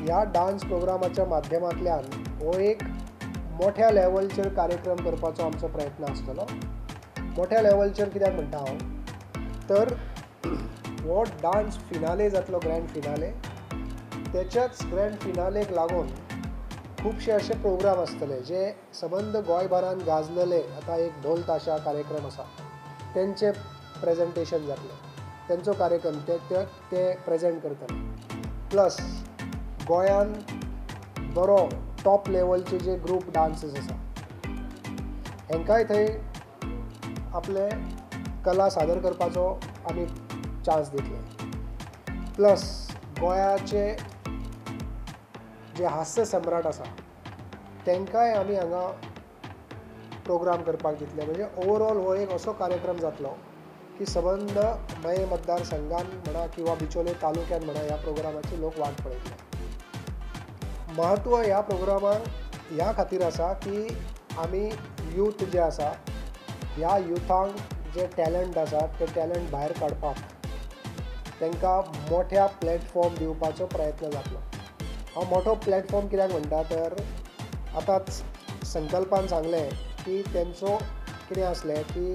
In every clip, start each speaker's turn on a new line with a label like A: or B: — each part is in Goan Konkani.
A: ह्या डान्स प्रोग्रामाच्या माध्यमांतल्यान हो एक मोठ्या लेवलचेर कार्यक्रम करपाचो आमचो प्रयत्न आसतलो. मोठ्या लेवलचेर कित्याक म्हणटा हांव, तर हो डान्स फिनाले जातलो, ग्रँड फिनाले. तेच्याच ग्रँड फिनालेक लागून खुबशे अशे प्रोग्राम आसतले जे सबंद गोंयभरान गाजलेले. आतां एक ढोल ताशा कार्यक्रम आसा, तेंचें प्रेजेंटेशन जातलें, तेंचो कार्यक्रम ते ते प्रेजेंट करतले. प्लस गोंयान बरो टॉप लेवलचे जे ग्रूप डान्सीस आसा हेंकांय थंय आपले कला सादर करपाचो आमी चान्स दितले. प्लस गोंयाचे जे हास्य सम्राट आसा तेंकांय आमी हांगा प्रोग्राम करपाक दितले. म्हणजे ओवरऑल हो एक असो कार्यक्रम जातलो की सबंद मये मतदारसंघान म्हणा किंवा बिचोले तालुक्यान म्हणा ह्या प्रोग्रामाची लोक वाट पळयतले. महत्व ह्या प्रोग्रामाक ह्या खातीर आसा की आमी यूथ जे आसा ह्या युथांक जे टॅलंट आसा ते टॅलंट भायर काडपाक तांकां मोठ्या प्लॅटफॉर्म दिवपाचो प्रयत्न जातलो. हांव मोठो प्लॅटफॉर्म कित्याक म्हणटा, तर आतांच संकल्पान सांगलें की तेंचो कितें आसलें की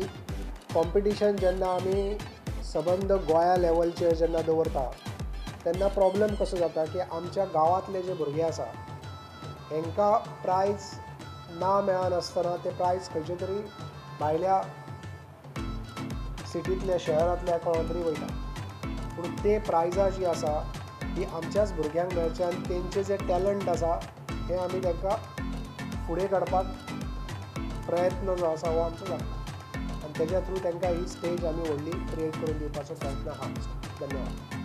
A: कॉम्पिटिशन जेन्ना आमी सबंद गोंया लेवलचेर जेन्ना दवरता तेन्ना प्रॉब्लम कसो जाता की आमच्या गांवांतले जे भुरगे आसा हेंकां प्रायज ना मेळनासतना ते प्रायज खंयचे तरी भायल्या सिटींतल्या शहरांतल्या कोणा तरी वयता, पूण ते प्रायजां जी आसा ती आमच्याच भुरग्यांक मेळचे आनी तेंचे जे टॅलंट आसा हें आमी तांकां फुडें काडपाक प्रयत्न जो आसा हो आमचो जाता आनी तेज्या थ्रू तांकां ही स्टेज आमी व्हडली क्रिएट करून दिवपाचो प्रयत्न आहा आमचो. धन्यवाद.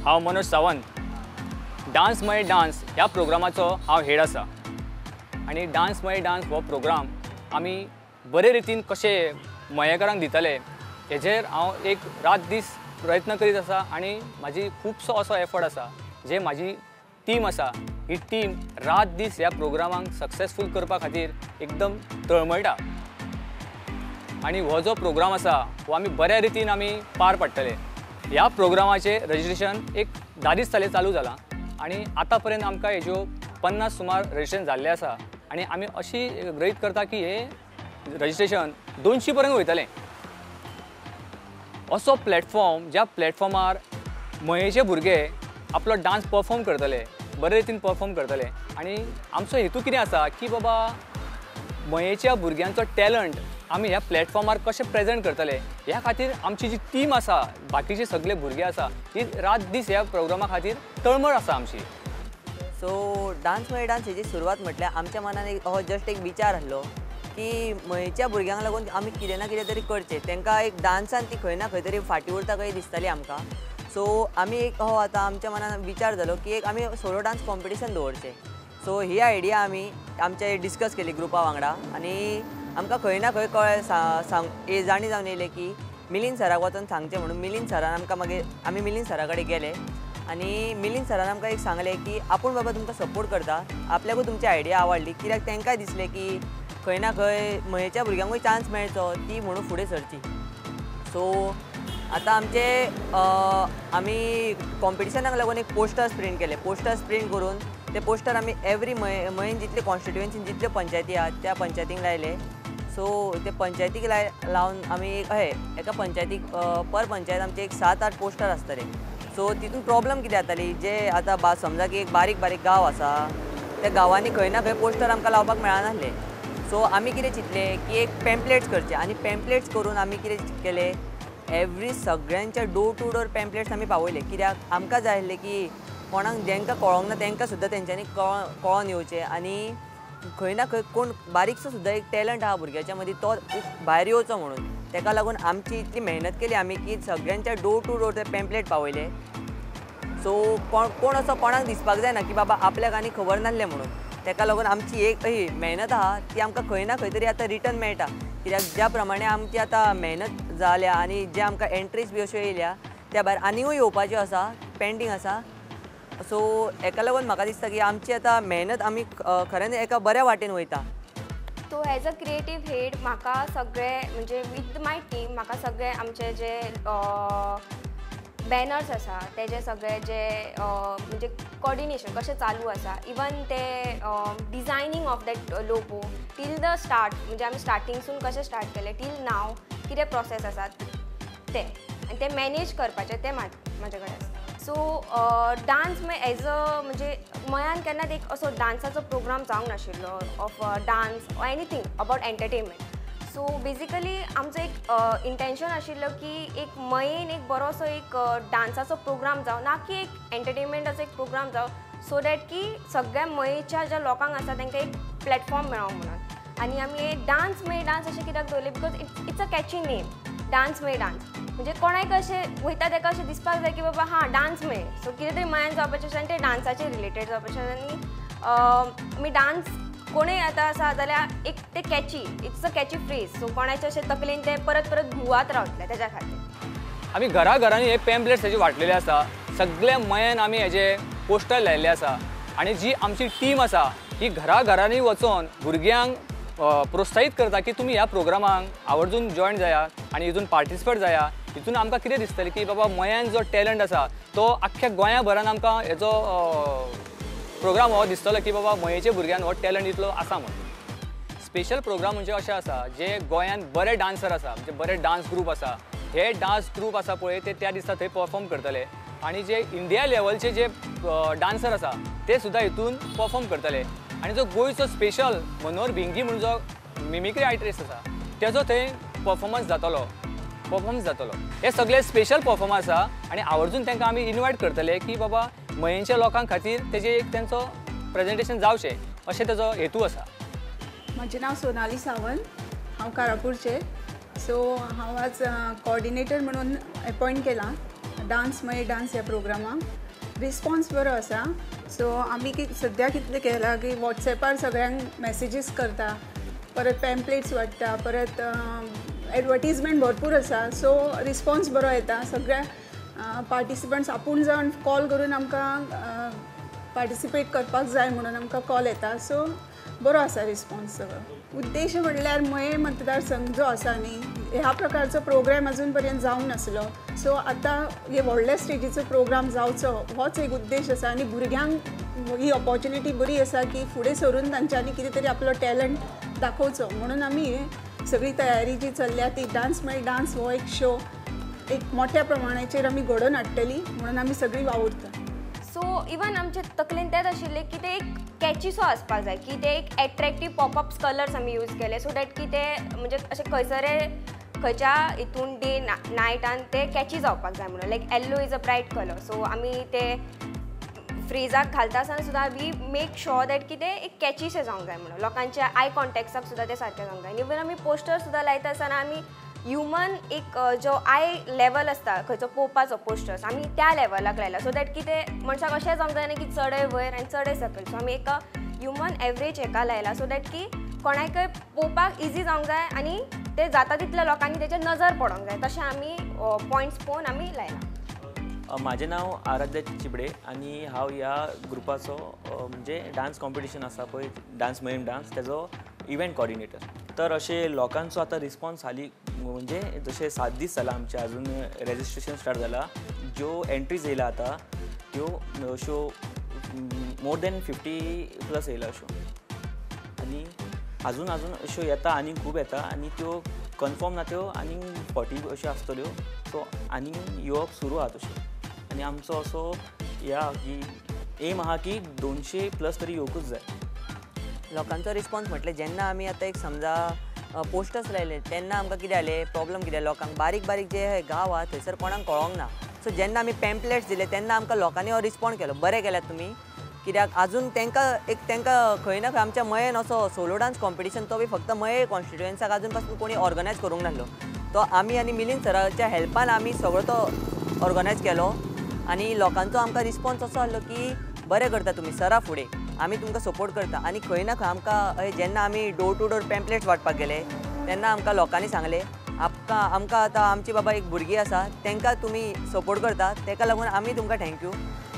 B: हांव मनोज सावंत, डान्स मये डान्स ह्या प्रोग्रामाचो हांव हेड आसा. आनी डान्स मये डान्स हो प्रोग्राम आमी बरे रितीन कशे मयेकारांक दितले हेजेर हांव एक रात दीस प्रयत्न करीत आसा आनी म्हाजी खुबसो असो एफर्ट आसा. जे म्हाजी टीम आसा ही टीम रात दीस ह्या प्रोग्रामाक सक्सेसफूल करपा खातीर एकदम तळमळटा आनी हो जो प्रोग्राम आसा हो आमी बऱ्या रितीन आमी पार पाडटले. ह्या प्रोग्रामाचें रजिस्ट्रेशन एक 10 दीस जाले चालू जालां आनी आतां पर्यंत आमकां हेज्यो 50 सुमार रजिस्ट्रेशन जाल्लें आसा आनी आमी अशी गृहीत करता की हे रजिस्ट्रेशन 200 पर्यंत वयतलें. असो प्लॅटफॉर्म ज्या प्लॅटफॉर्मार मयेचे भुरगे आपलो डान्स परफॉर्म करतले, बरे रितीन परफॉर्म करतले. आनी आमचो हेतू कितें आसा की बाबा मयेच्या भुरग्यांचो टॅलंट आमी ह्या प्लॅटफॉर्मार कशें प्रेजेंट करतले ह्या खातीर आमची जी टीम आसा, बाकीचे सगळे भुरगे आसा, ही रात दीस ह्या प्रोग्रामा खातीर तळमळ आसा आमची.
C: सो डान्स मये डान्स हेजी सुरवात म्हटल्यार आमच्या मनान एक हो जस्ट एक विचार आसलो की मयेच्या भुरग्यांक लागून आमी कितें ना कितें तरी करचें. तांकां एक डान्सान ती खंय ना खंय तरी फाटीं उरता कशी दिसताली आमकां. सो आमी एक हो आतां आमच्या मनान विचार जालो की एक आमी सोलो डान्स कॉम्पिटिशन दवरचें. सो ही आयडिया आमी आमचे डिस्कस केली ग्रुपा वांगडा आनी आमकां खंय ना खंय कळ्ळें सांग जाणी जावन येयलें की मिलिंद सराक वचोन सांगचें म्हणून. मिलिंद सरान आमकां मागीर आमी मिलिंद सरा कडेन गेले आनी मिलिंद सरान आमकां एक सांगलें की आपूण बाबा तुमकां सपोर्ट करता, आपल्याकूय तुमची आयडिया आवडली, कित्याक तांकांय दिसलें की खंय ना खंय मयेच्या भुरग्यांकूय चान्स मेळचो ती म्हणून फुडें सरची. सो आतां आमचे आमी कॉम्पिटिशनाक लागून एक पोस्टर्स प्रिंट केले. पोस्टर्स प्रिंट करून ते पोस्टर आमी एवरी मयेन जितले कॉन्स्टिट्युएन्सीन जितल्यो पंचायती आहात त्या पंचायतींक लायले. सो ते पंचायतीक लावन आमी एक एका पंचायतीक पर पंचायत आमचे एक 7-8 पोस्टर आसतले. सो तितून प्रॉब्लम कितें जाताली, जे आतां समजा की एक बारीक बारीक गांव आसा त्या गांवांनी खंय ना खंय पोस्टर आमकां लावपाक मेळनासले. सो आमी कितें चिंतलें की एक पॅम्पलेट्स करचे आनी पॅम्पलेट्स करून आमी कितें केलें, एवरी सगळ्यांच्या डोर टू डोर पॅम्पलेट्स आमी पावयले. कित्याक आमकां जाय आसलें की कोणाक जेंकां कळोंक ना तेंकां सुद्दां तेंच्यांनी कळोन येवचें आनी खंय ना खंय कोण बारीकसो सुद्दां एक टॅलंट आहा भुरग्याच्या मदीं तो भायर येवचो म्हणून. तेका लागून आमची इतली मेहनत केली आमी की सगळ्यांच्या डोर टू डोर ते पॅम्पलेट पावयले. सो कोण असो कोणाक दिसपाक जायना की बाबा आपल्याक आनी खबर नासलें म्हणून. ताका लागून आमची एक ही मेहनत आहा ती आमकां खंय ना खंय तरी आतां रिटर्न मेळटा कित्याक ज्या प्रमाणे आमची आतां मेहनत जाल्या आनी जे आमकां एंट्रीज बी अश्यो येयल्या त्या भायर आनिकूय येवपाच्यो आसा पेंडींग आसा. सो हेका लागून म्हाका दिसता की आमची आतां मेहनत आमी खऱ्यांनी एका बऱ्या वाटेन वयता.
D: So as a creative head म्हाका सगळे म्हणजे विथ my team म्हाका सगळे आमचे जे बॅनर्स आसा तेजे सगळे जे म्हणजे कॉर्डिनेशन कशें चालू आसा इवन ते designing of that logo till the start म्हणजे आमी स्टार्टिंगसून कशें स्टार्ट केलें टील नाव कितें प्रोसेस आसा ते आनी ते मॅनेज करपाचें तें म्हाजे कडेन आसता. सो डांस एज अ म्हणजे मयान केन्नाच एक असो डांसाचो प्रोग्राम जावंक नाशिल्लो of dance or anything about entertainment. So basically आमचो एक इंटेंशन आशिल्लो की एक मयेन एक बरोसो एक डांसाचो प्रोग्राम जावं ना की एक एंटरटेनमेंटाचो एक प्रोग्राम जावं सो that की सगळ्या मयेच्या ज्या लोकांक आसा तांकां एक प्लॅटफॉर्म मेळो म्हणून. आनी आमी डांस मये डांस अशें कित्याक दवरलें because it's a catchy name dance Maye dance म्हणजे कोणाक अशें वयता ताका अशें दिसपाक जाय की बाबा हां डांस मये सो कितें तरी मयान जावपाचें आसा आनी तें डांसाचेर रिलेटेड जावपाचें आनी आमी डांस कोणूय आतां आसा जाल्यार एक तें catchy it's a catchy phrase so कोणाचे अशें तकलेन तें परत परत घुंवत रावतलें तेज्या खातीर.
B: आमी घरा घरांनी हे पॅम्पलेट्स हेजे वांटलेले आसा सगळे मयान आमी हेजे पोस्टर लायिल्ले आसा आनी जी आमची टीम आसा ही घरा घरांनी वचोन भुरग्यांक प्रोत्साहीत करता की तुमी ह्या प्रोग्रामाक आवर्जून जॉयन जाया आनी हितून पार्टिसिपेट जाया. हितून आमकां कितें दिसतलें की बाबा मयान जो टॅलंट आसा तो आख्ख्या गोंया भरान आमकां हेजो प्रोग्राम हो दिसतलो की बाबा मयेच्या भुरग्यान हो टॅलंट इतलो आसा म्हणून. स्पेशल प्रोग्राम म्हणजे अशें आसा जे गोंयान बरे डांसर आसा म्हणजे बरे डांस ग्रूप आसा हे डांस ग्रूप आसा पळय ते त्या दिसा थंय परफॉर्म करतले आनी जे इंडिया लेवलचे जे डांसर आसा ते सुद्दां हितून परफॉर्म करतले आनी जो गोंयचो स्पेशल मनोहर भिंगी म्हणून जो मिमिक्री आर्टिस्ट आसा तेजो थंय परफॉर्मन्स जातलो हे सगळे स्पेशल परफॉर्मन्स आसा आनी आवर्जून तांकां आमी इनवायट करतले की बाबा मयेंच्या लोकां खातीर तेजें एक तेंचो प्रेजेंटेशन जावचें अशें तेजो हेतू आसा.
E: म्हजें नांव सोनाली सावंत हांव कारापूरचें. सो हांव आज कॉर्डिनेटर म्हणून एपॉयंट केलां डांस मये डांस ह्या प्रोग्रामाक. रिस्पॉन्स बरो आसा. सो आमी सद्या कितलें केलां की वॉट्सॅपार सगळ्यांक मॅसेजीस करता परत पॅम्पलेट्स वांट्टा परत एडवर्टीजमेंट भरपूर आसा. सो रिस्पॉन्स बरो येता सगळ्या पार्टिसिपंट्स आपूण जावन कॉल करून आमकां पार्टिसिपेट करपाक जाय म्हणून आमकां कॉल येता. सो बरो आसा रिस्पॉन्स सगळो. उद्देश म्हणल्यार मये मतदारसंघ जो आसा न्ही ह्या प्रकारचो प्रोग्राम अजून पर्यंत जावंक नासलो. सो आतां हे व्हडल्या स्टेजीचो प्रोग्राम जावचो होच एक उद्देश आसा आनी भुरग्यांक ही ऑपॉर्च्युनिटी बरी आसा की फुडें सरून तांच्यांनी कितें तरी आपलो टॅलंट दाखोवचो म्हणून आमी सगळी तयारी जी चल्ल्या ती डांस मये डांस हो एक शो एक मोठ्या प्रमाणाचेर आमी घडोवन हाडटली म्हणून आमी सगळी वावुरता.
D: सो इवन आमचे तकलेन तेंच आशिल्लें की ते एक कॅचीसो आसपाक जाय की ते एक एट्रेक्टीव पॉपअप्स कलर्स आमी यूज केले सो that की ते म्हणजे अशें खंयसरे खंयच्या हितून डे नायटान ते कॅची जावपाक जाय म्हणून like yellow is a bright colour so आमी ते फ्रेजाक घालता आसतना सुद्दां we make sure that की ते एक कॅचीशें जावंक जाय म्हणून लोकांच्या I कॉन्टेक्ट्साक सुद्दां ते सारकें जावंक जाय. आनी इवन आमी पोस्टर सुद्दां लायता आसतना आमी ह्युमन एक जो I level आसता खंयचो पळोवपाचो पोस्टर्स आमी त्या लेवलाक लायला सो that की ते मनशाक अशें जावंक जायना की चडय वयर आनी चडय सकयल. सो आमी एक ह्युमन एवरेज हेका लायला सो that की कोणाकय पळोवपाक इजी जावंक जाय आनी ते जाता तितल्या लोकांनी तेचेर नजर पडोंक जाय तशें आमी पॉयंट्स पळोवन आमी लायला.
F: म्हाजें नांव आराध्य चिबडे आनी हांव ह्या ग्रुपाचो म्हणजे डांस कॉम्पिटिशन आसा पळय डांस मये डांस तेजो इव्हेंट कॉर्डिनेटर. तर अशें लोकांचो आतां रिस्पॉन्स हालीं म्हणजे जशें 7 दीस जाला आमचे अजून रेजिस्ट्रेशन स्टार्ट जाला ज्यो एंट्रीज येयल्या आतां त्यो अश्यो मोर दॅन 50 प्लस येयल्या अश्यो आनी अजून अजून अश्यो येता आनी खूब येता आनी त्यो कन्फर्म ना त्यो आनी 40 अश्यो आसतल्यो. सो आनी येवप सुरू आहा तश्यो आनी आमचो असो ह्या की एम आहा की 200 प्लस तरी येवकूच जाय.
C: लोकांचो रिस्पॉन्स म्हटलें जेन्ना आमी आतां एक समजा पोस्टर्स लायले तेन्ना आमकां कितें जालें प्रॉब्लम कितें लोकांक बारीक बारीक जे गांव आहा थंयसर कोणाक कळोंक ना. सो जेन्ना आमी पॅम्पलेट्स दिले तेन्ना आमकां लोकांनी हो रिस्पॉन्ड केलो बरें केल्यात तुमी कित्याक अजून तांकां एक तांकां खंय ना खंय आमच्या मयेन असो सोलो डांस कॉम्पिटिशन तो बी फक्त मये कॉन्स्टिट्युएन्साक अजून पासून कोणी ऑर्गनायज करूंक नासलो तो आमी आनी मिलिंद सराच्या हेल्पान आमी सगळो तो ऑर्गनायज केलो आनी लोकांचो आमकां रिस्पॉन्स असो आसलो की बरें करता तुमी सरा फुडें. आमी तुमकां सपोर्ट करता. आनी खंय ना खंय आमकां जेन्ना आमी डोर टू डोर पॅम्पलेट्स वांटपाक गेले तेन्ना आमकां लोकांनी सांगलें आमकां आतां आमची बाबा एक भुरगीं आसा तांकां तुमी सपोर्ट करता ताका लागून आमी तुमकां thank you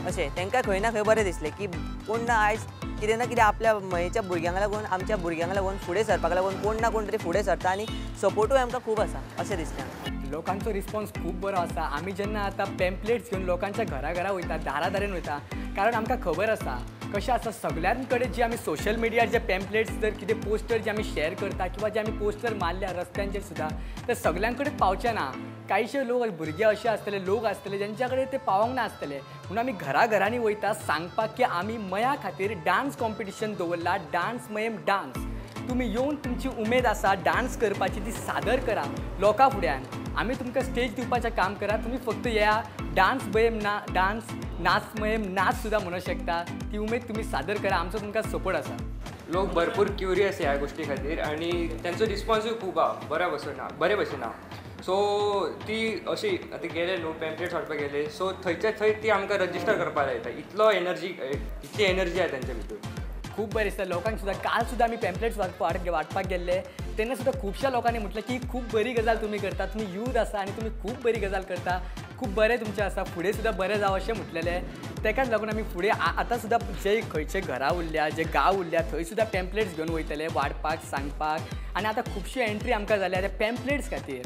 C: अशें. तांकां खंय ना खंय बरें दिसलें की कोण ना आयज कितें ना कितें आपल्या मयेच्या भुरग्यांक लागून आमच्या भुरग्यांक लागून फुडें सरपाक लागून कोण ना कोण तरी फुडें सरता आनी सपोर्टूय आमकां खूब आसा अशें दिसलें.
G: लोकांचो रिस्पॉन्स खूब बरो आसा. आमी जेन्ना आतां पॅम्पलेट्स घेवन लोकांच्या घरा घरा वयता, दारा दारान वयता, कारण आमकां खबर आसा कशें आसा सगळ्यां कडेन जे आमी सोशल मिडियार जे पॅम्पलेट्स जर कितें पोस्टर जे आमी शेअर करता किंवा जे आमी पोस्टर मारल्या रस्त्यांचेर सुद्दां ते सगळ्यां कडेन पावचे ना. कांयशे लोक भुरगे अशे आसतले, लोक आसतले ज्यांच्या कडेन ते पावोंक नासतले, म्हणून आमी घरा घरांनी वयता सांगपाक की आमी मया खातीर डान्स कॉम्पिटिशन दवरला, डान्स मयेम डान्स. तुमी येवन तुमची उमेद आसा डान्स करपाची ती सादर करा लोकां फुड्यान. आमी तुमकां स्टेज दिवपाचें काम करा, तुमी फक्त येया डान्स मयेम ना डान्स नाच मयेम नाच सुद्दां म्हणूंक शकता, ती उमेद तुमी सादर करा, आमचो तुमकां सपोर्ट आसा.
H: लोक भरपूर क्युरियस ह्या गोष्टी खातीर आनी तेंचो रिस्पॉन्सूय खूब आहा, बऱ्या भशेन आहा, बरे भशेन आहा. सो ती अशी आतां गेले न्हू पॅम्पलेट्स वांटपाक गेले सो थंयच्या थंय ती आमकां रजिस्टर करपाक लायता, इतलो एनर्जी इतली एनर्जी आहा तेंच्या भितर.
G: खूब बरें दिसता लोकांक सुद्दां. काल सुद्दां आमी पॅम्पलेट्स वांटपाक गेल्ले तेन्ना सुद्दां खुबश्या लोकांनी म्हटलें की खूब बरी गजाल तुमी करता, तुमी यूथ आसा आनी तुमी खूब बरी गजाल करता, खूब बरें तुमचें आसा, फुडें सुद्दां बरें जावं अशें म्हटलेलें. तेकाच लागून आमी फुडें आतां सुद्दां जे खंयचे घरां उरल्या, जे गांव उरल्या थंय सुद्दां पॅम्पलेट्स घेवन वयतले वांटपाक, सांगपाक. आनी आतां खुबश्यो एंट्री आमकां जाल्या त्या पॅम्पलेट्स खातीर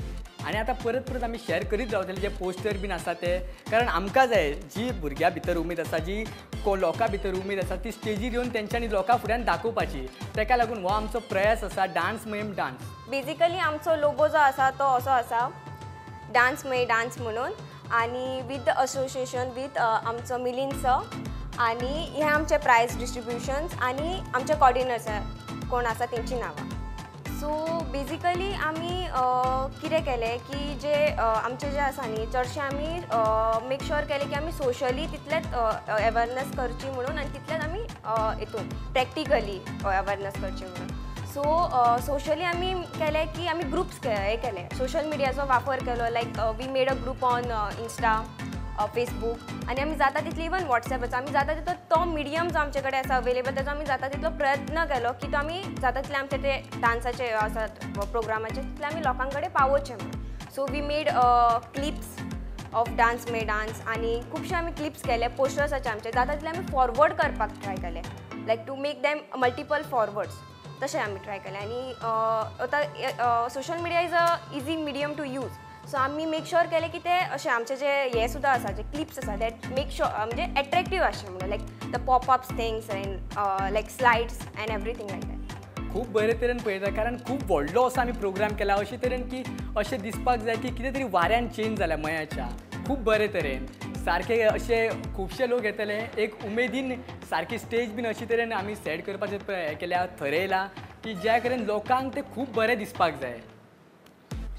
G: आनी आतां परत परत आमी शेअर करीत रावतले जे पोस्टर बीन आसा ते, कारण आमकां जाय जी भुरग्यां भितर उमेद आसा, जी लोकां भितर उमेद आसा ती स्टेजीर येवन तेंच्यांनी लोकां फुड्यान दाखोवपाची. तेका लागून हो आमचो प्रयास आसा डान्स मयेम डान्स.
D: बेजिकली आमचो लोगो जो आसा तो असो आसा डान्स मये डान्स म्हणून, आनी विथ the association with आमचो मिलिंद सर, आनी हे आमचे प्रायज डिस्ट्रिब्युशन्स आनी आमचे कॉर्डिनेटर्स कोण आसा तेंची नांवां. सो बेजिकली आमी कितें केलें की जे आमचे जे आसा न्ही चडशे आमी मेक शुअर केलें की आमी सोशली तितलेंच अवेरनस करची म्हणून आनी तितलेंच आमी हितून प्रॅक्टिकली अवेरनस करची म्हणून. सो सोशली आमी केलें की आमी ग्रुप्स हे केले, सोशल मिडियाचो वापर केलो, like we made a group on Insta, Facebook, आनी आमी जाता तितली इवन वॉट्सएपाचो आमी जाता तितलो तो मिडियम जो आमचे कडेन आसा अवेलेबल ताचो आमी जाता तितलो प्रयत्न केलो की तो आमी जाता तितले आमचे ते डान्साचे आसात प्रोग्रामाचे तितले आमी लोकां कडेन पावोवचे म्हणून. So we made clips of dance Maye dance आनी खुबशे आमी क्लिप्स केले पोस्टर्साचे आमचे जाता तितले आमी फॉरवर्ड करपाक ट्राय केले, like to make them multiple forwards तशें आमी ट्राय केलें. आनी आतां social media is a easy medium to use, so आमी मेक शुअर केलें की ते अशें आमचे जे हे सुद्दां आसा जे क्लिप्स आसा that make sure म्हणजे एट्रेक्टीव आसचे म्हणून, like the popups things and like slides and everything like that.
G: खूब बरे तरेन पळयता, कारण खूब व्हडलो असो आमी प्रोग्राम केला अशे तरेन की अशें दिसपाक जाय की कितें तरी वाऱ्यान चेंज जाल्या मयाच्या, खूब बरे तरेन सारके अशे खुबशे लोक येतले एक उमेदीन, सारकी स्टेज बीन अशे तरेन आमी सेट करपाचें हें केल्या, थरयलां की ज्या कडेन लोकांक तें खूब बरें दिसपाक जाय.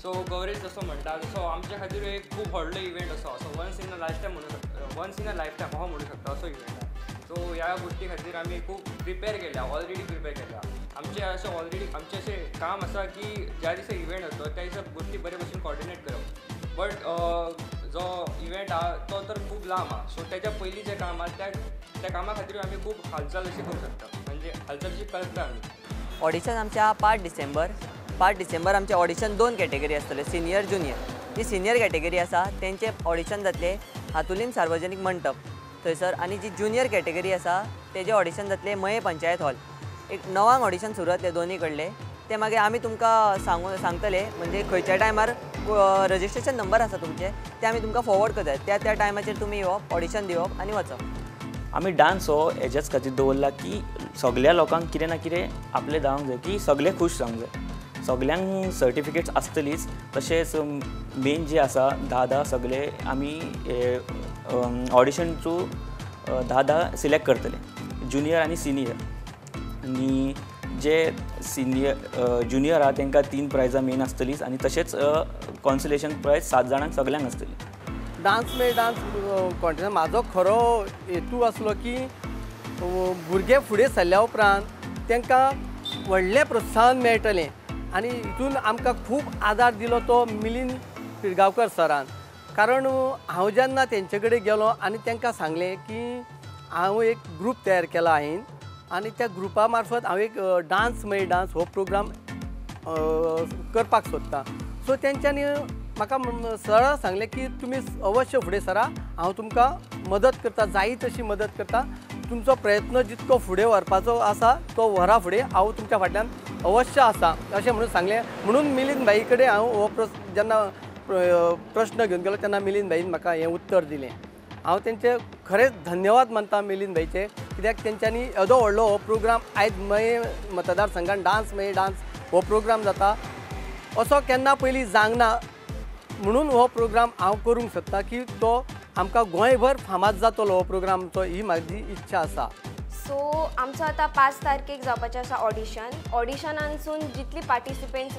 H: सो गौरेश जसो म्हणटा तसो आमच्या खातीर एक खूब व्हडलो इव्हेंट असो असो once in a life time म्हणू शकता, once in a life time हो म्हणू शकता असो इव्हेंट आहा. सो ह्या गोष्टी खातीर आमी खूब प्रिपेर केल्या, ऑलरेडी प्रिपेर केल्या. आमचे अशें ऑलरेडी आमचें अशें काम आसा की ज्या दिसा इव्हेंट जाता त्या दिसा गोष्टी बरे भशेन कॉर्डिनेट करप, बट जो इव्हेंट आहा तो तर खूब लांब आहा, सो तेच्या पयलीं जें काम आहा त्या कामा खातीर आमी खूब हालचाल अशी करूं शकता, म्हणजे हालचाल अशी करता आमी.
C: ऑडिशन आमच्या 5 डिसेंबर, 5 डिसेंबर आमचे ऑडिशन 2 कॅटेगरी आसतले, senior junior. G senior category आसा तेंचे ऑडिशन जातले हातुलीम सार्वजनीक मंटप थंयसर, आनी जी ज्युनियर कॅटेगरी आसा तेजें ऑडिशन जातलें मये पंचायत हॉल. एक 9 ऑडिशन सुरू जातलें दोनी कडले, ते मागीर आमी तुमकां सांगतले म्हणजे खंयच्या टायमार रजिस्ट्रेशन नंबर आसा तुमचे ते आमी तुमकां फॉरवर्ड करतात, त्या त्या टायमाचेर तुमी येवप, ऑडिशन दिवप आनी वचप.
F: आमी डान्स हो हेज्याच खातीर दवरला की सगळ्या लोकांक कितें ना कितें आपलें जावंक जाय, की सगळे खूश जावंक जाय, सगळ्यांक सर्टिफिकेट्स आसतलीच. तशेंच मेन जे आसा 10-10 सगळे आमी ऑडिशन थ्रू 10-10 सिलेक्ट करतले, ज्युनियर आनी सिनियर. आनी जे सिनियर ज्युनियर आहा तांकां 3 प्रायजां मेन आसतलीच, आनी तशेंच कॉन्सलेशन प्रायज 7 जाणांक सगळ्यांक आसतली.
I: डान्स मे डान्स कॉन्टेस्ट म्हाजो खरो हेतू आसलो की भुरगे फुडें सरल्या उपरांत तांकां व्हडलें प्रोत्साहन मेळटलें, आनी हितून आमकां खूब आदार दिलो तो मिलिंद पिरगांवकर सरान. कारण हांव जेन्ना तेंचे कडेन गेलो आनी तांकां सांगलें की हांव एक ग्रूप तयार केला हांवें आनी त्या ग्रुपा मार्फत हांव एक डांस मये डांस हो प्रोग्राम करपाक सोदता। सो तेंच्यांनी म्हाका सरळ सांगलें की तुमी अवश्य फुडें सरा, हांव तुमकां मदत करता, जायी तशी मदत करता, तुमचो प्रयत्न जितको फुडें व्हरपाचो आसा तो व्हरा फुडें, हांव तुमच्या फाटल्यान अवश्य आसा अशें म्हणून सांगलें। म्हणून मिलिंद भाई कडेन हांव हो जेन्ना प्रश्न घेवन गेलो तेन्ना मिलिंद भाईन म्हाका हें उत्तर दिलें। हांव तेंचे खरेंच धन्यवाद मानता मिलिंद भाईचे, कित्याक तेंच्यांनी येदो व्हडलो हो प्रोग्राम आयज मये मतदारसंघान डांस मये डांस हो प्रोग्राम जाता असो केन्ना पयलीं जावंक ना, म्हणून हो प्रोग्राम हांव करूंक सोदता की तो आमकां गोंयभर फामाद जातलो हो प्रोग्रामचो, ही म्हाजी इच्छा आसा।
D: सो आमचो आतां 5 तारखेक जावपाचें आसा ऑडिशन। ऑडिशनांसून जितली पार्टिसिपंट्स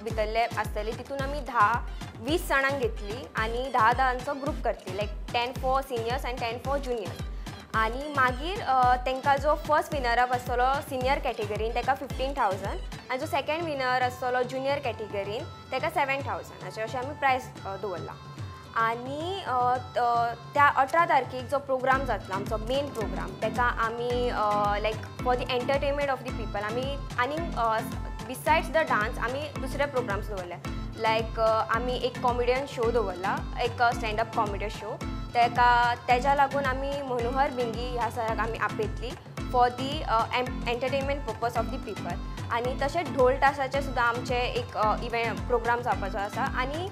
D: भितरले आसतले तितून आमी 10-20 जाणांक घेतली आनी 10 जाणांचो ग्रूप करतली, लायक 10 फॉर सिनियर्स आनी 10 फॉर ज्युनियर्स। आनी मागीर तांकां जो फर्स्ट विनर आसतलो सिनियर कॅटेगरीन ताका 15,000 आनी जो सेकेंड विनर आसतलो ज्युनियर कॅटेगरीन ताका 7,000 अशें आमी प्रायज दवरलां। आनी त्या 18 तारखेक जो प्रोग्राम जातलो आमचो मेन प्रोग्राम ताका आमी like for the entertainment of the people आमी आनीक बिसायड्स the dance आमी दुसरे प्रोग्राम्स दवरले, लायक आमी एक कॉमेडियन शो दवरला, एक स्टँडअप कॉमेडी शो, ताका तेज्या लागून आमी मनोहर भिंगी ह्या सराक आमी आपयतली for the entertainment purpose of the people. आनी तशेंच ढोल तासाचें सुद्दां आमचें एक इवेंट प्रोग्राम जावपाचो आसा। आनी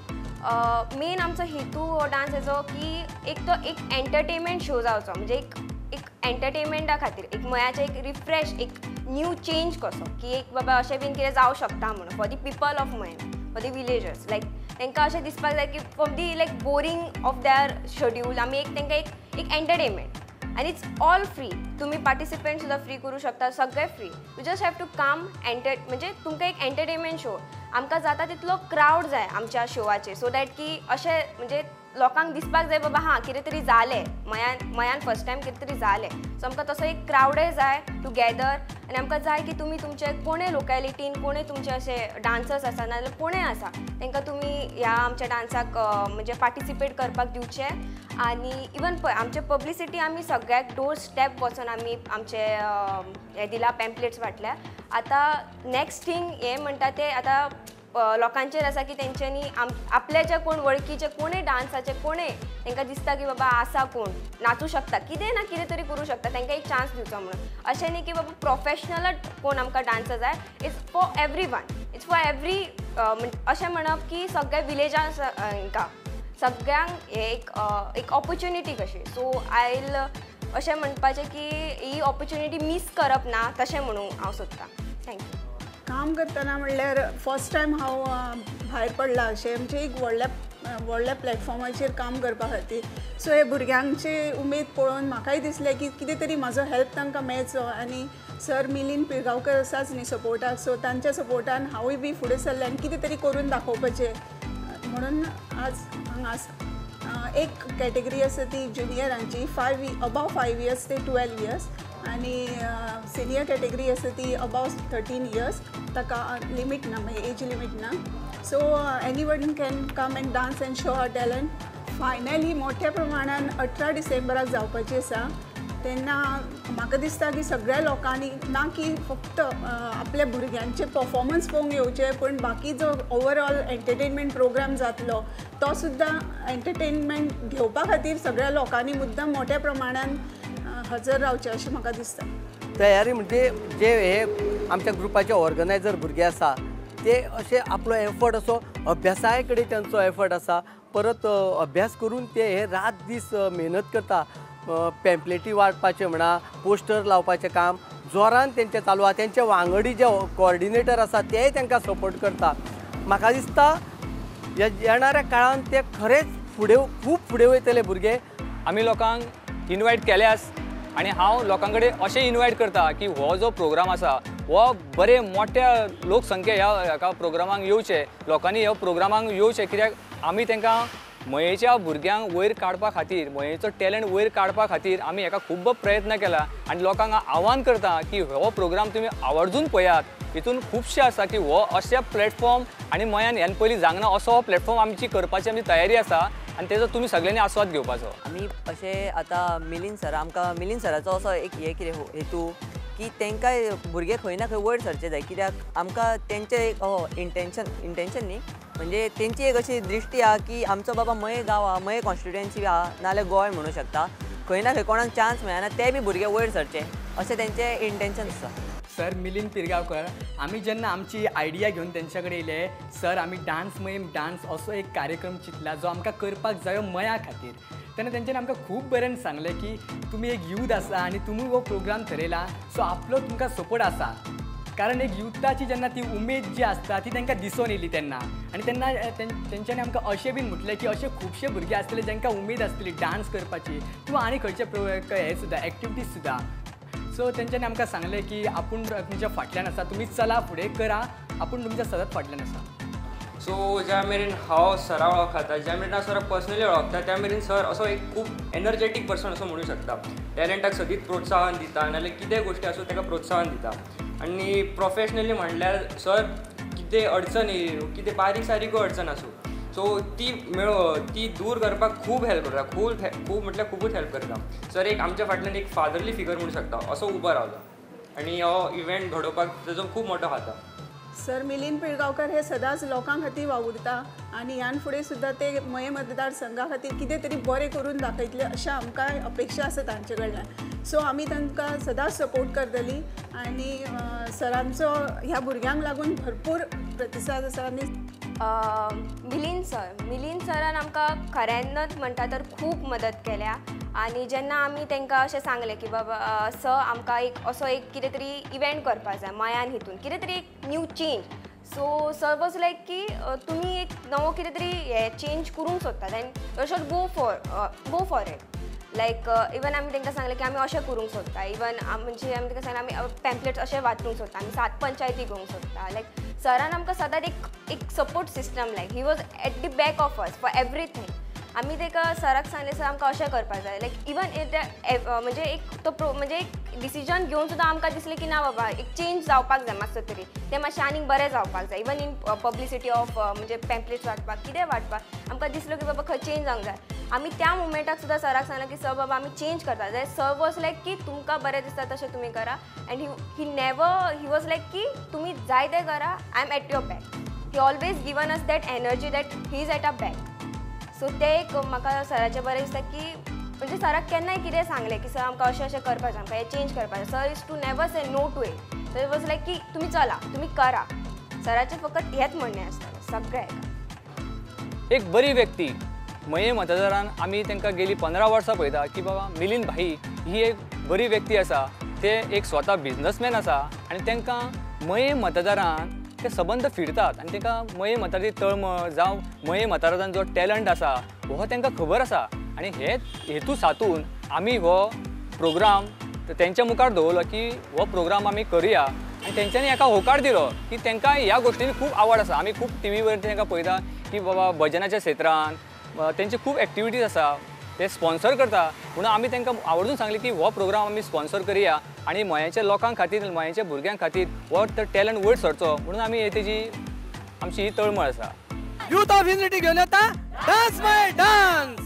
D: मेन आमचो हेतू हो डांस हेजो की एक तो एक एंटरटेनमेंट शो जावचो, म्हणजे एक एंटरटेनमेंटा खातीर एक मयाचें एक रिफ्रेश एक न्यू चेंज कसो की एक बाबा अशें बीन कितें जावं शकता म्हणून for the people of Mayem, for the villagers, like तांकां अशें दिसपाक जाय की from the like boring of their schedule आमी एक तांकां एक एंटरटेनमेंट आनी it's all free, तुमी पार्टिसिपंट सुद्दां फ्री करूं शकता, सगळें free, you just have to come enter, म्हणजे तुमकां एक एंटरटेनमेंट शो, आमकां जाता तितलो क्रावड जाय आमच्या शोवाचेर, सो that की अशें म्हणजे लोकांक दिसपाक जाय बाबा हां कितें तरी जालें मयान फर्स्ट टायम कितें तरी जालें। सो आमकां तसो एक क्रावडय जाय टुगेदर आनी आमकां जाय की तुमी तुमचे कोणें लोकेलिटीन कोणें तुमचे अशे डांसर्स आसा नाजाल्यार कोणें आसा तांकां तुमी ह्या आमच्या डांसाक म्हणजे पार्टिसिपेट करपाक दिवचें। आनी इवन पळय आमचे पब्लिसिटी आमी सगळ्याक डोर स्टेप वचोन आमी आमचे हें दिला, पॅम्पलेट्स वांटल्या। आतां नॅक्स्ट थींग हें म्हणटा तें आतां लोकांचेर आसा की तेंच्यांनी आपले जे कोण वळखीचे कोणूय डांसाचे कोणूय तांकां दिसता की बाबा आसा कोण नाचूं शकता, कितें ना कितें तरी करूं शकता, तांकां एक चान्स दिवचो म्हणून। अशें न्ही की बाबा प्रोफेशनलच कोण आमकां डांसर जाय, it's for every one, it's for every, अशें म्हणप की सगळ्या विलेजान हांकां सगळ्यांक हे एक ऑपॉर्च्युनिटी कशी। सो आयल अशें म्हणपाचें की ही ऑपॉर्च्युनिटी मीस करप ना तशें म्हणून हांव सोदतां। Thank you.
E: काम करतना म्हणल्यार फर्स्ट टायम हांव भायर पडलां अशें म्हणजे एक व्हडल्या व्हडल्या प्लॅटफॉर्माचेर काम करपा खातीर। सो हे भुरग्यांची उमेद पळोवन म्हाकाय दिसलें की कितें तरी म्हाजो हेल्प तांकां मेळचो आनी सर मिलिंद पिळगांवकर आसाच न्ही सपोर्टाक, सो तांच्या सपोर्टान हांवूय बी फुडें सरलें आनी कितें तरी करून दाखोवपाचें म्हणून आज हांगा आसा। एक कॅटेगरी आसा ती ज्युनियरांची 5 अबाव 5 इयर्स ते 12 इयर्स आनी सिनियर कॅटेगरी आसा ती अबाव 13 इयर्स, ताका लिमीट ना, म्हणजे एज लिमीट ना। So anyone can come and dance and show her talent. Final ही मोठ्या प्रमाणान 18 डिसेंबराक जावपाची आसा, तेन्ना म्हाका दिसता की सगळ्या लोकांनी ना की फक्त आपल्या भुरग्यांचे परफॉर्मन्स पळोवंक येवचे, पण बाकी जो ओवरऑल एंटरटेनमेंट प्रोग्राम जातलो तो सुद्दां एंटरटेनमेंट घेवपा खातीर सगळ्या लोकांनी मुद्दाम मोठ्या प्रमाणान हजर रावचें अशें म्हाका दिसता।
I: तयारी म्हणजे जे हे आमच्या ग्रुपाचे ऑर्गनायझर भुरगे आसा ते अशे आपलो एफर्ट असो अभ्यासाय कडेन तांचो एफर्ट आसा, परत अभ्यास करून ते हे रात दीस मेहनत करता, पॅम्पलेटी वांटपाचें म्हणा, पोस्टर लावपाचें काम जोरान तेंचें चालू आसा। तेंचे वांगडी जे कॉर्डिनेटर आसा तेय तांकां सपोर्ट करता। म्हाका दिसता येणाऱ्या काळान ते खरेंच फुडें खूब फुडें वयतले भुरगे।
B: आमी लोकांक इनवायट केल्यास आनी हांव लोकां कडेन अशें इनवायट करता की हो जो प्रोग्राम आसा हो बरे मोठ्या लोकसंख्या ह्या हाका प्रोग्रामांक येवचे, लोकांनी ह्या प्रोग्रामांक येवचें, कित्याक आमी तांकां मयेच्या भुरग्यांक वयर काडपा खातीर, मयेचो टॅलंट वयर काडपा खातीर आमी हाका खूब प्रयत्न केला आनी लोकांक आव्हान करता की हो प्रोग्राम तुमी आवर्जून पळयात। हितून खुबशे आसा की हो अशे प्लॅटफॉर्म आनी मयान ह्यान पयलीं जावंक असो हो प्लॅटफॉर्म आमची करपाची आमची तयारी आसा आनी तेजो तुमी सगळ्यांनी आस्वाद घेवपाचो।
C: आमी अशें आतां मिलिंद सर, आमकां मिलिंद सराचो असो एक हें कितें हेतू की तांकां भुरगे खंय ना खंय वयर सरचे जाय कित्याक आमकां तेंचें एक इंटेंशन न्ही म्हणजे तेंची एक अशी दृश्टी आहा की आमचो बाबा मये गांव आहा मये कॉन्स्टिट्युएन्सी आहा नाजाल्यार गोंय म्हणूं शकता खंय ना खंय कोणाक चान्स मेळना ते बी भुरगे वयर सरचे अशें तेंचें इंटेंशन आसा.
G: सर मिलिंद पिरगांवकर आमी जेन्ना आमची आयडिया घेवन तेंच्या कडेन येयले सर आमी डांस मयेम डांस असो एक कार्यक्रम चिंतला जो आमकां करपाक जायो मया खातीर तेन्ना तेंच्यांनी आमकां खूब बरें सांगलें की तुमी एक यूथ आसा आनी तुमी हो प्रोग्राम थरयला सो आपलो तुमकां सपोर्ट आसा कारण एक युथाची जेन्ना ती उमेद जी आसता ती तांकां दिसून येयली तेन्ना आनी तेन्ना तेंच्यांनी आमकां अशें बीन म्हटलें की अशे खुबशे भुरगे आसतले जांकां उमेद आसतली डांस करपाची किंवा आनी खंयचे हे सुद्दां एक्टिविटीज सुद्दां. सो तेंच्यांनी आमकां सांगलें की आपूण तुमच्या फाटल्यान आसा तुमी चला फुडें करा आपूण तुमच्या सदांच फाटल्यान आसा.
H: सो ज्या मेरेन हांव सरा वळखता ज्या मेरेन हांव सराक पर्सनली वळखता त्या मेरेन सर असो एक खूब एनर्जेटीक पर्सन असो म्हणूं शकता. टॅलंटाक सदींच प्रोत्साहन दिता नाजाल्यार कितें गोश्टी आसूं ताका प्रोत्साहन दिता आनी प्रोफेशनली म्हणल्यार सर कितें अडचण येयली कितें बारीक सारीकूय अडचण आसूं सो ती ती दूर करपाक खूब हेल्प करता खूब म्हटल्यार खुबूच हेल्प करता. सर एक आमच्या फाटल्यान एक फादरली फिगर म्हणूं शकता असो उबो रावलो आनी हो इव्हेंट घडोवपाक ताजो खूब मोठो हात आसा.
E: सर मिलिंद पिळगांवकर हे सदांच लोकां खातीर वावुरता आनी ह्यान फुडें सुद्दां ते मये मतदारसंघा खातीर कितें तरी बरें करून दाखयतले अशें आमकां अपेक्षा आसा तांचे कडल्यान. सो आमी तांकां सदांच सपोर्ट करतली आनी सरांचो ह्या भुरग्यांक लागून भरपूर प्रतिसाद आसा. आनी
D: मिलिंद सरान आमकां खऱ्यांनच म्हणटा तर खूब मदत केल्या आनी जेन्ना आमी तांकां अशें सांगलें की बाबा सर आमकां एक असो एक कितें तरी इव्हेंट करपाक जाय मयान हितून कितें तरी एक new change so sir was like की तुमी एक नवो कितें तरी हें चेंज करूंक सोदता then you should go for it like even आमी तांकां सांगलें की आमी अशें करूंक सोदता इवन म्हणजे आमी तांकां सांगलें आमी पॅम्पलेट्स अशें वांटूंक सोदता आमी 7 पंचायती घेवंक सोदता लायक सरान आमकां सदांच एक support system like he was at the back of us for everything. आमी ताका सराक सांगलें सर आमकां अशें करपाक जाय लायक इवन म्हणजे एक तो म्हणजे एक डिसिजन घेवन सुद्दां आमकां दिसलें की ना बाबा एक चेंज जावपाक जाय मातसो तरी तें मातशें आनीक बरें जावपाक जाय इवन इन पब्लिसिटी ऑफ म्हणजे पॅम्पलेट्स वांटपाक कितें वांटपाक आमकां दिसलो की बाबा खंय चेंज जावंक जाय. आमी त्या मुमेंटाक सुद्दां सराक सांगलें की सर बाबा आमी चेंज करता जाल्यार सर वॉज लायक की तुमकां बरें दिसता तशें तुमी करा and he never he was like की तुमी जाय तें करा I am at your back. He always given us that energy that he is at a back. So तें एक म्हाका सराचें बरें दिसता की म्हणजे सराक केन्नाय कितें सांगलें की सर आमकां अशें अशें करपाक जाय आमकां हें चेंज करपाक जाय sir is to never say no to it. Sir was like की तुमी चला तुमी करा सराचें फकत हेंच म्हणणें आसतालें सगळें.
B: एक बरी व्यक्ती मये मतदारान आमी तांकां गेली 15 वर्सां पळयता की बाबा मिलिंद भाई ही एक बरी व्यक्ती आसा ते एक स्वता बिजनसमॅन आसा आनी तांकां मये मतदारान ते सबंद फिरतात आनी तांकां मये मतदाराची तळमळ जावं मये मतदारान जो टॅलंट आसा हो तांकां खबर आसा आनी हे हेतू सातून आमी हो प्रोग्राम तेंच्या मुखार दवरलो की हो प्रोग्राम आमी करुया आनी तेंच्यांनी हाका होकार दिलो की तांकां ह्या गोश्टींनी खूब आवड आसा. आमी खूब टीव्हीवर तांकां पळयता की बाबा भजनाच्या क्षेत्रान तेंचे खूब एक्टिविटीज आसा ते स्पॉन्सर करता म्हणून आमी तांकां आवर्जून सांगलें की हो प्रोग्राम आमी स्पॉन्सर करया आनी मयांच्या लोकां खातीर मयांच्या भुरग्यां खातीर हो टॅलंट वयर सरचो म्हणून आमी तेजी आमची ही तळमळ आसा.
I: यूथ ऑफ युनिटी घेवन येता डान्स my dance.